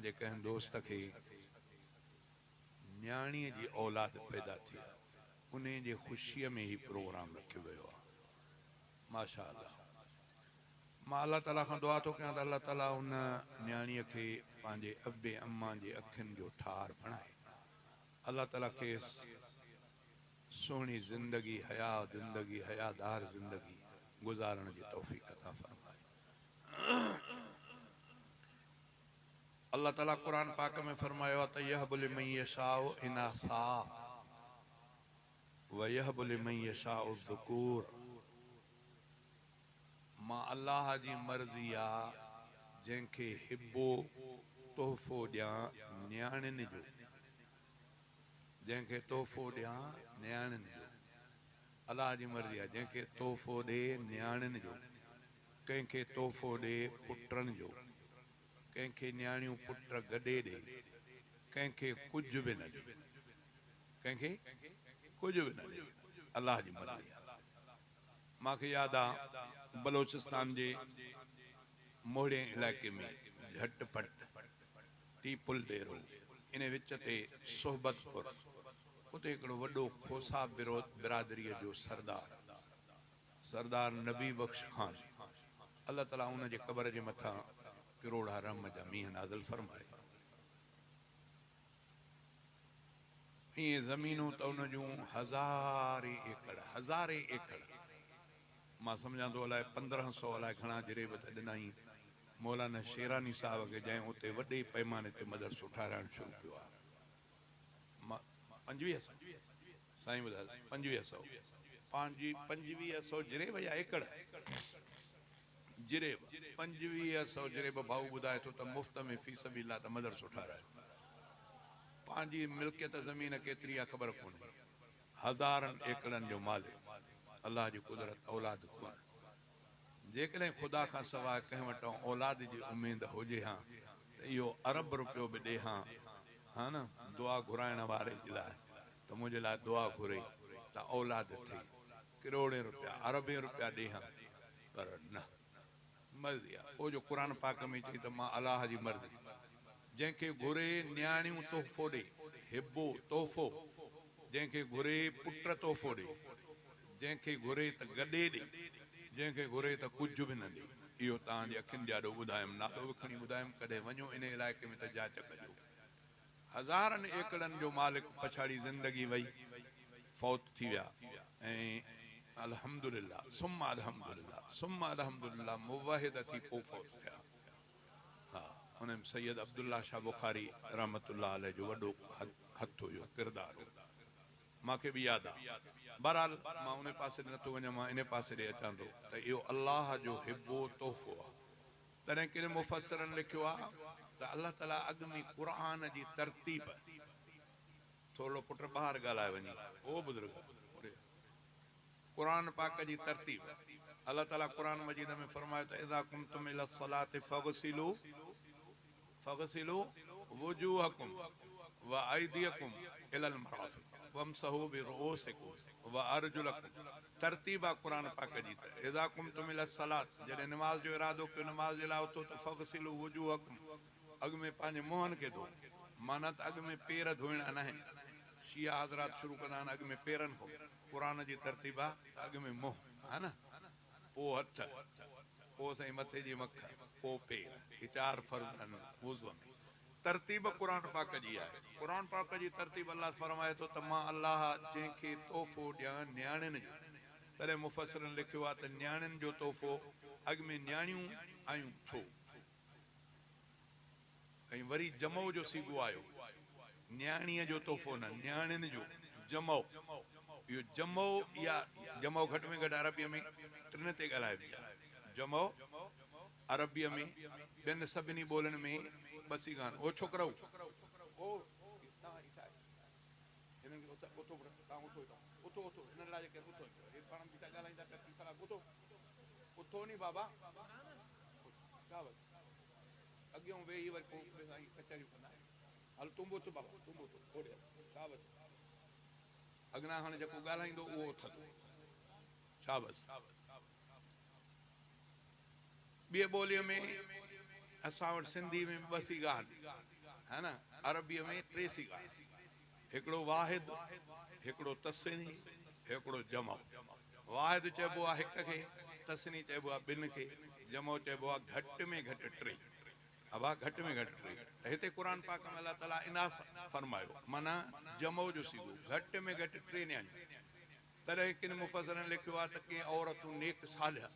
جي ڪنهن دوست کي نياڻيء جي اولاد پيدا ٿي آهي انهي جي خوشيء ۾ هي پروگرام رکيو ويو آهي ماشاء الله مان الله تعالي کان دعا ٿو ڪيان ته الله تعالي ان نياڻيء کي پنهنجي ابي امان جي اکين جو ٺار بڻائي الله تعالي کيس سهڻي زندگي حياء زندگي حيادار زندگي گذارڻ جي توفيق عطا فرمائي. الله تعالي قرآن پاڪ ۾ فرمايو آهي ته يهب لمن يشاء اناثا ويهب لمن يشاء الذڪور مان الله جي مرضي آ جنهن کي هبو، تحفو، ڏيان نياڻين جو جنهن کي تحفو ڏيان نياڻين جو الله جي مرضي آ جنهن کي تحفو ڏي نياڻين جو ڪنهن کي تحفو ڏي پٽن جو، ڪنهن کي نياڻيون پٽ گڏي ڏي، ڪنهن کي ڪجهه به نه ڏي، ڪنهن کي ڪجهه به نه ڏي، الله جي مرضي آ. مان کي ياد آ بلوچستان جي موهڙين علائقي ۾ جهٽ پٽ ٽي پل ديرو ان وچ تي صحبت پور اتي هڪڙو وڏو کوسا برادريء جو سردار سردار نبي بخش خان الله تعالي ان جي قبر جي مٿان ڪروڙها رحم جا مينهن نازل فرمائي. ائين زمينون ته ان جون هزارين ايڪڙ هزارين ايڪڙ مان سمجهان ٿو الائي 15 سئو الائي گهڻا جريب ته ڏنائين مولانا شيراني صاحب کي جنهن اتي وڏي پئماني تي مدرسو ٺاهرائڻ شروع ڪيو آهي. مان 25 سئو سائين ٻڌايو 25 سئو پنهنجي 25 سئو جريب يا ايڪڙ جريب 25 سئو جريب ڀائو ٻڌائي ٿو ته مفت ۾ في سبيل الله ته مدرسو ٺاهرايو پنهنجي ملڪيت زمين ڪيتري آ خبر ڪونهي هزارن ايڪڙن جو مالڪ الله جي قدرت اولاد ڪونه جيڪڏهن خدا کان سواء ڪنهن وٽان اولاد جي اميد هجي ها ته اهو ارب رپيو به ڏي ها ها نه دعا گهرائڻ واري جي لاء ته منهنجي لاء دعا گهري ته اولاد ٿئي ڪروڙين رپيا اربين رپيا ڏي ها پر نه مرضي آ پوء جو قرآن پاڪ ۾ چئي ته مان الله جي مرضي جنهن کي گهري نياڻيون تحفو ڏي، هبو، تحفو، جنهن کي گهري پٽ تحفو ڏي، جنهن کي گهري ته گڏي ڏي، جنهن کي گهري ته ڪجهه به نه ڏي. اهو توهان جي اکين جي آڏو ٻڌايم، نالو به کڻي ٻڌايم، ڪڏهن وڃو انهي علائقي ۾ ته جاچ ڪجو. هزارن ايڪڙن جو مالڪ پڇاڙي زندگي وئي، فوت ٿي ويا ۽ الحمدلله ثم الحمدلله ثم الحمدلله موحد ٿي پوء فوت ٿيا. ها ان ۾ سيد عبدالله شاهه بخاري رحمة الله عليه جو وڏو هٿ هيو، ڪردار هو. مان کي به ياد آ. بهرحال مان ان پاسي ڏي نٿو وڃان، مان ان پاسي ڏي اچان ٿو ته اهو الله جو هبو، تحفو، آ. تڏهن ڪن مفسرن لکيو آ ته الله تعاليٰ اڳ ۾ قرآن جي ترتيب. ٿورڙو پٽ ٻاهر ڳالهائي وڃي. او بزرگ! هوري. قرآن پاڪ جي ترتيب، الله تعالي قرآن مجيد ۾ فرمايو ته اذا قمتم الي الصلوة فاغسلوا فاغسلوا وجوهڪم وايديڪم الي المرافق وامسحوا برؤوسڪم وارجلڪم ترتيب آ قرآن پاڪ جي ته اذا قمتم الي الصلوة جڏهن نماز جو ارادو ڪيو نماز جي لاء اٿو ته فاغسلوا وجوهڪم اڳ ۾ پنهنجي منهن کي ڌو معنيٰ ته اڳ ۾ پير ڌوئڻا ناهن شيعا حضرات شروع ڪندا آهن اڳ ۾ پيرن کان قرآن جي ترتيب آ ته اڳ ۾ منهن ها نه پوء هٿ پوء سائين مٿي جي مک پوء پير هي چار فرض آهن وضوء ۾ ترتيب قرآن پاڪ جي آهي قرآن پاڪ جي ترتيب الله فرمائي ٿو ته مان الله جنهن کي تحفو ڏيان نياڻين جو تڏهن مفسرن لکيو آ ته نياڻين جو تحفو اڳ ۾ نياڻيون آيون ڇو؟ ۽ وري جمع جو صيغو آيو، نياڻيء جو تحفو نه، نياڻين جو جمع. اهو جمع يا جمع گهٽ ۾ گهٽ عربيء ۾ ٽن تي ڳالهائبي آهي. جمع عربيء ۾ ٻين سڀني ٻولين ۾ ٻه صيغا آهن. او ڇوڪرؤ! او توهان هي ڇا آهي؟ هنن کي اٿو پٽ، توهان اٿو هتان. اٿو اٿو، هنن لاء جيڪي اٿو. هي پاڻ ۾ بيٺا ڳالهائيندا پيا ٿي خراب. اٿو اٿو ني بابا. شابس. اڳيئون ويهي وري پوء ٻئي سان ڪچهريون ڪندا آهن. هل تون به اٿ بابا، تون به اٿ، هوڏي هل. شابس. اڳنا هاڻي جيڪو ڳالهائيندو اهو اٿندو. شابس. ٻيء ٻوليء ۾ اسان وٽ سنڌي ۾ ٻه صيغا آهن، ها نه؟ عربيء ۾ ٽي صيغا آهن. هڪڙو واحد، هڪڙو تثني، هڪڙو جمع. واحد چئبو آهي هڪ کي، تثني چئبو آهي ٻن کي، جمع چئبو آهي گهٽ ۾ گهٽ ٽي. ابا گهٽ ۾ گهٽ ٽي. ته هتي قرآن پاڪ ۾ الله تعاليٰ اناث فرمايو معنيٰ جمع جو صيغو گهٽ ۾ گهٽ ٽي نياڻيون. تڏهن ڪن مفسرن لکيو آهي ته ڪي عورتون نيڪ صالح،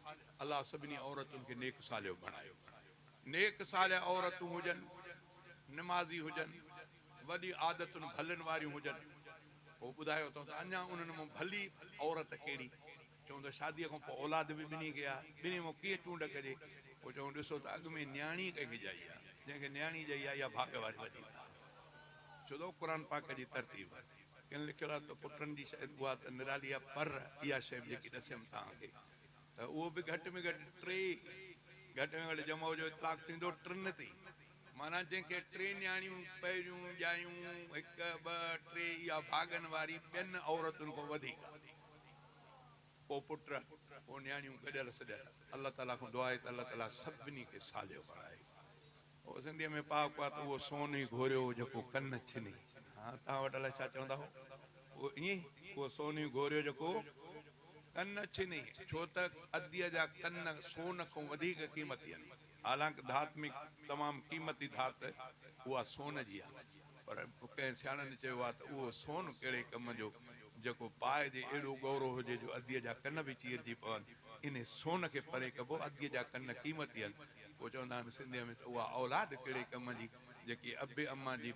الله سڀني عورتن کي نيڪ صالح بڻايو. نيڪ صالح عورتون هجن، نمازي هجن، وڏي عادتن ڀلن واريون هجن. پوء ٻڌايو اٿئون ته اڃا انهن مان ڀلي عورت ڪهڙي؟ چئون ته شاديء کان پوء اولاد به ٻنهي کي آهي، ٻنهي مان ڪيئن چونڊ ڪجي؟ پوء چئون ڏسو ته اڳ ۾ نياڻي ڪنهن کي ڄائي آهي؟ جنهن کي نياڻي ڄائي آهي اها ڀاڳ واري وڌيڪ آهي. ڇو ته اهو قرآن پاڪ جي ترتيب آهي. ڪن لکيل آهي ته پٽن جي شايد اها ته نرالي آهي پر اها شيء به جيڪي ڏسيم توهان کي ته اهو به گهٽ ۾ گهٽ ٽي گهٽ ۾ گهٽ جمع جو اطلاق ٿيندو ٽن تي معنيٰ جنهن کي ٽي نياڻيون پهريون ڄايون هڪ ٻه ٽي اها ڀاڳن واري ٻين عورتن کان وڌيڪ آهي. پوء پٽ، پوء نياڻيون گڏيل سڏيل. الله تعاليٰ کان دعا آهي ته الله تعاليٰ سڀني کي صالح بڻائي. هو سنڌيء ۾ پهاڪو آهي ته اهو سون ئي گهوريو جيڪو ڪن ڇني. ها توهان وٽ الائي ڇا چوندا هو. اهو ائين ئي اهو سون ئي گهوريو جيڪو ڪن ڇني. ڇو ته اديء جا ڪن سون کان وڌيڪ قيمتي آهن. حالانڪ ڌات ۾ تمام قيمتي ڌات اها سون جي آهي. پر ڪنهن سياڻن چيو آهي ته اهو سون ڪهڙي ڪم جو، جيڪو پائجي اهڙو ڳورو هجي جو اديء جا ڪن به چيرجي پون. انهي سون کي پري ڪبو، اديء جا ڪن قيمتي آهن. پوء چوندا آهن سنڌيء ۾ ته اها اولاد ڪهڙي ڪم جي، جيڪي ابي امان جي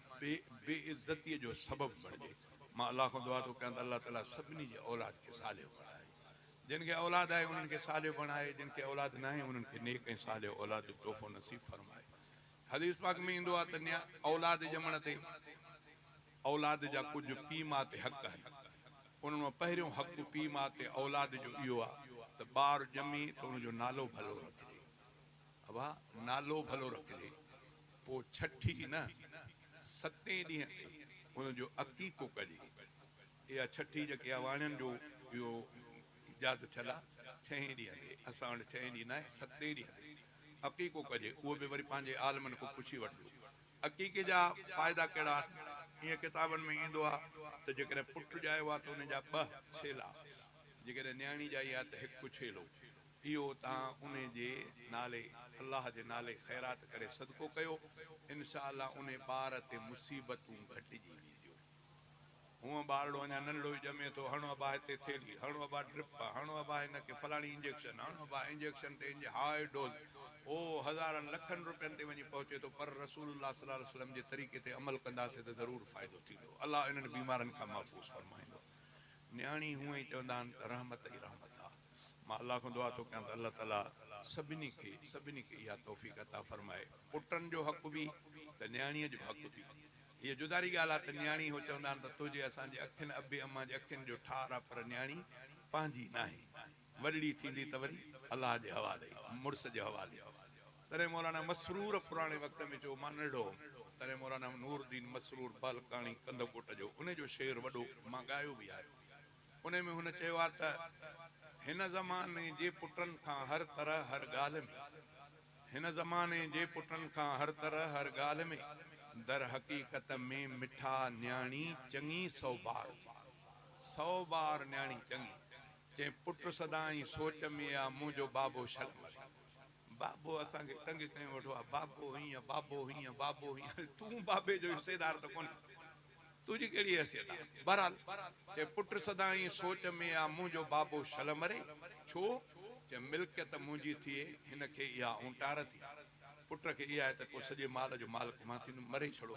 بي عزتيء جو سبب بڻجي. مان الله کان دعا ٿو ڪيان ته الله تعاليٰ سڀني جي اولاد کي صالح بڻائي. جن کي اولاد آهي انهن کي صالح بڻائي، جن کي اولاد ناهي انهن کي نيڪ ۽ صالح اولاد جو تحفو نصيب فرمائي. حديث پاڪ ۾ ايندو آهي ته اولاد ڄمڻ تي اولاد جا ڪجهه پيء ماء تي حق آهن. انهن مان پهريون حق پيء ماء تي اولاد جو اهو آهي ته ٻار ڄمي ته ان جو نالو ڀلو رکجي. ابا نالو ڀلو رکجي. پوء ڇٺي نه ستين ڏينهن تي ان جو عقيقو ڪجي. اها ڇٺي جيڪي آهي واڻين جو اهو ايجاد ٿيل آهي ڇهين ڏينهن تي. اسان وٽ ڇهين ڏينهن ناهي ستين ڏينهن تي. عقيقو ڪجي اهو به وري پنهنجي عالمن کان پڇي وٺجو. عقيقي جا فائدا ڪهڙا آهن؟ ائين ڪتابن ۾ ايندو آهي ته جيڪڏهن پٽ ڄايو آهي ته ان جا ٻه ڇيلا، جيڪڏهن نياڻي ڄائي آهي ته هڪ ڇيلو. اهو توهان انهي جي نالي الله جي نالي خيرات ڪري صدقو ڪيو، انشاء الله انهي ٻار تي مصيبتون گهٽجي وينديون. هونء ٻارڙو اڃا ننڍڙو ئي ڄمي ٿو، هڻ ابا هتي ٿيلهي، هڻ ابا ڊرپ، هڻ ابا هن کي فلاڻي انجيڪشن، هڻ ابا انجيڪشن تي انجي هاء ڊوز، او هزارن لکن روپين تي وڃي پهچي ٿو، پر رسول الله صلي الله عليه وسلم جي طريقي تي عمل ڪنداسين ته ضرور فائدو ٿيندو، الله انهن بيمارن کان محفوظ فرمائيندو. نياڻي هونء ئي چوندا آهن ته رحمت ئي رحمت آ. مان الله کان دعا ٿو ڪيان ته الله تعالي سڀني کي سڀني کي اها توفيق عطا فرمائي، پٽن جو حق به ته نياڻيء جو حق به. هيء جداري ڳالهه آ ته نياڻي هو چوندا آهن ته تنهنجي اسان جي اکين ابي امان جي اکين جو ٺار آ پر نياڻي پنهنجي ناهي. وڏڙي ٿيندي ته وري الله جي حوالي، مڙس جي حوالي. تڏهن مولانا مسرور پراڻي وقت ۾ چيو مان ننڍڙو هوم تڏهن مولانا نور الدين مسرور بهلڪاڻي ڪنڌڪوٽ جو انهي جو شعر وڏو مان ڳايو به آهي. انهي ۾ هن چيو آ ته هن زماني جي پٽن کان هر طرح هر ڳالهه ۾. هن زماني جي پٽن کان هر طرح هر ڳالهه ۾ در حقيقت ۾ مٺا نياڻي چڱي سو بار ٿي سو بار نياڻي چڱي چئين پٽ سدائين سوچ ۾ آ منهنجو بابو شل مري بابو اسان کي تنگ ڪيون ويٺو آ بابو هيئن بابو هيئن بابو هيئن تون بابي جو حصيدار ته ڪونهين تنهنجي ڪهڙي حيثيت آ بهرحال چئي پٽ سدائين سوچ ۾ آ منهنجو بابو شل مري ڇو؟ چئي ملڪيت منهنجي ٿئي هن کي اها اونٽار ٿي پٽ کي اها آهي ته ڪو سڄي مال جو مالڪ مان ٿيندم مري ڇڙو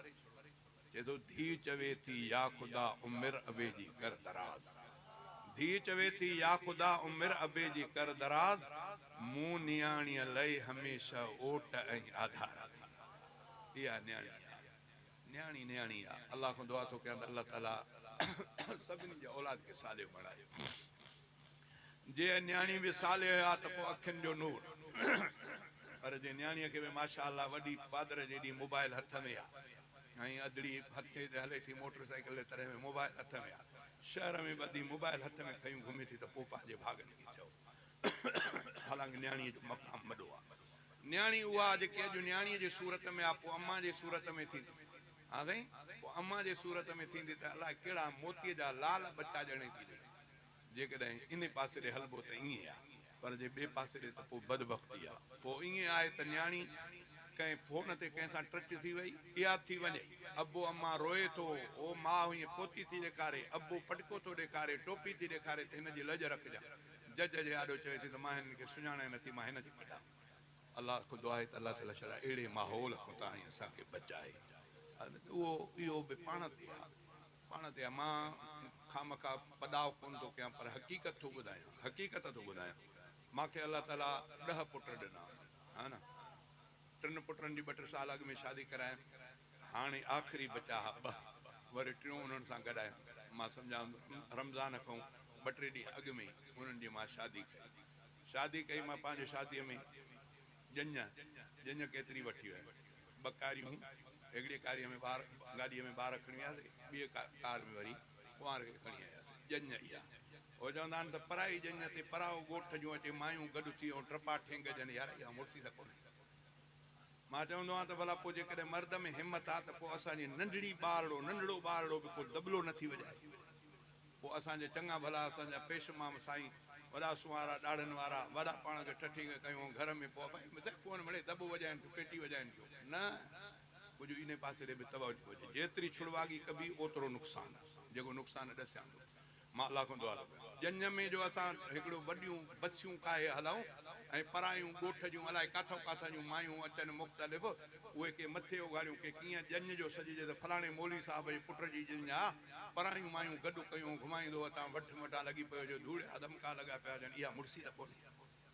چئي ٿو ڌيء چوي ٿي يا خدا عمر ابي جي ڪر دراز ڌيء چوي ٿي يا خدا عمر ابي جي ڪر دراز مون نياڻيء لئي هميشه اوٽ ۽ آڌار ٿي اها نياڻي آ. نياڻي نياڻي آ الله کان دعا ٿو ڪيان ته الله تعالي سڀني جي اولاد کي صالح بڻائي جي نياڻي به صالح آ ته پوء اکين جو نور پر جي نياڻي کي به ماشاء الله وڏي پادر جيڏي موبائل هٿ ۾ آ ۽ ادڙي هٿي تي هلي ٿي موٽر سائيڪل تي تڏهن به موبائل هٿ ۾ آ شهر ۾ ٻڌي موبائل هٿ ۾ کنيون گهمي ٿي ته پوء پنهنجي ڀاڳن کي چئو حالانڪه نياڻي جو مقام وڏو آ. نياڻي اها جيڪي اڄ نياڻيء جي صورت ۾ آ پوء امان جي صورت ۾ ٿيندي. ها سائين پوء امان جي صورت ۾ ٿيندي ته الاء ڪهڙا موتيء جا لال ٻچا ڄڻي ٿي ڏئي. جيڪڏهن ان پاسي ڏي هلبو ته ائين آ پر جي ٻئي پاسي ڏي ته پوء بدبختي آ. پوء ائين آهي ته نياڻي ڪنهن فون تي ڪنهن سان ٽچ ٿي وئي اها ٿي وڃي. ابو امان روئي ٿو، او ماء هيئن پوتي ٿي ڏيکاري، ابو پٽڪو ٿو ڏيکاري، ٽوپي ٿي ڏيکاري ته هن جي لڄ رکجان. جج جي آڏو چوي ٿي ته مان هنن کي سڃاڻان نٿي، مان هن جي ڪڍان. الله کان دعا آهي ته الله تعاليٰ شل اهڙي ماحول کان توهان ۽ اسان کي بچائي. اهو اهو به پاڻ تي آهي، پاڻ تي آهي. مان خامخواه پڏاء ڪونه ٿو ڪيان پر حقيقت ٿو ٻڌايان، حقيقت ٿو ٻڌايان. مان کي الله تعاليٰ ڏهه پٽ ڏنا ها نه. ٽن پٽن جي ٻه ٽي سال اڳ ۾ شادي ڪرايم. هاڻي آخري بچا ها ٻه، وري ٽيون انهن سان گڏ آيم. مان سمجهان رمضان کان ٻه ٽي ڏينهن اڳ ۾ انهن جي مان شادي ڪئي. شادي ڪئي مان پنهنجي شاديء ۾ ڄڃ، ڄڃ ڪيتري وٺي ويم. ٻه ڪاريون هيون. هڪڙيء ڪاريء ۾ ٻار، گاڏيء ۾ ٻار کڻي وياسي، ٻيء ڪار ۾ وري ڪنوار کي کڻي آياسي. ڄڃ اها. هو چوندا آهن ته پرائي ڄڃ تي پرائو ڳوٺ جون اچي مايون گڏ ٿي ۽ ٽپا ٺينگ ڏين، يار اها مڙسي ته ڪونهي. مان چوندو آهيان ته ڀلا پوء جيڪڏهن مرد ۾ همت آ ته پوء اسان جي ننڍڙي ٻارڙو، ننڍڙو ٻارڙو به ڪو دٻلو نه ٿي وڄائي. پوء اسان جي چڱا ڀلا اسان جا پيشمام سائين، وڏا سونهارا ڏاڙهن وارا، وڏا پاڻ کي ٺٺينگ ڪيون ۽ گهر ۾ پوء ڀائي سائين ڪونه مڙئي دٻو وڄائين ٿيون، پيٽي وڄائين ٿيون. نه، ڪجهه انهي پاسي ڏي به توجه هجي. جيتري ڇڙواڳي ڪبي اوترو نقصان آ، جيڪو نقصان ڏسيان ٿو. مان الله کان دعا ٿو ڪيان. ڄڃ ۾ جو اسان هڪڙو وڏيون بسيون ڪاهي هلائون ۽ پرايون ڳوٺ جون الائي ڪاٿئون ڪاٿان جون مايون اچن مختلف اهي ڪي مٿي اگهاڙيون ڪي ڪيئن ڄڃ جو سڏجي ته فلاڻي مولوي صاحب جي پٽ جي ڄڃ آ پرايون مايون گڏ ڪيون گهمائيندو وتان وڍ مٽان لڳي پيو هجي ڌوڙيا ڌمڪا لڳا پيا هجن اها مڙسي ته ڪونهي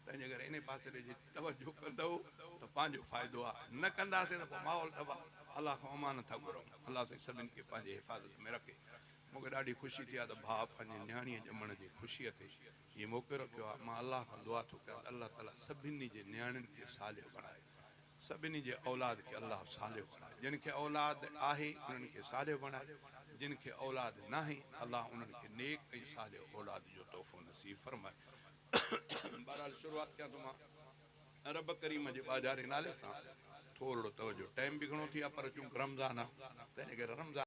تنهنجي ڪري انهي پاسي ڏي جي توجه ڪندؤ ته پنهنجو فائدو آ نه ڪنداسين ته پوء ماحول تباهه الله کان امان ٿا گهرون الله سائين سڀن کي پنهنجي حفاظت ۾ رکي. مون کي ڏاڍي خوشي ٿي آهي ته ڀاء پنهنجي نياڻيء ڄمڻ جي خوشيء تي هي موقعو رکيو آهي. مان الله کان دعا ٿو ڪيان ته الله تعاليٰ سڀني جي نياڻين کي صالح بڻائي. سڀني جي اولاد کي الله صالح بڻائي. جن کي اولاد آهي انهن کي صالح بڻائي. جن کي اولاد ناهي الله انهن کي نيڪ ۽ صالح اولاد جو تحفو نصيب فرمائي. بهرحال شروعات ڪيان ٿو مان رب ڪريم جي ٻاجهاري نالي سان. ٿورڙو توجه ٽائيم به گهڻو ٿي ويو آهي پر چونڪه رمضان آهي تنهن ڪري رمضان.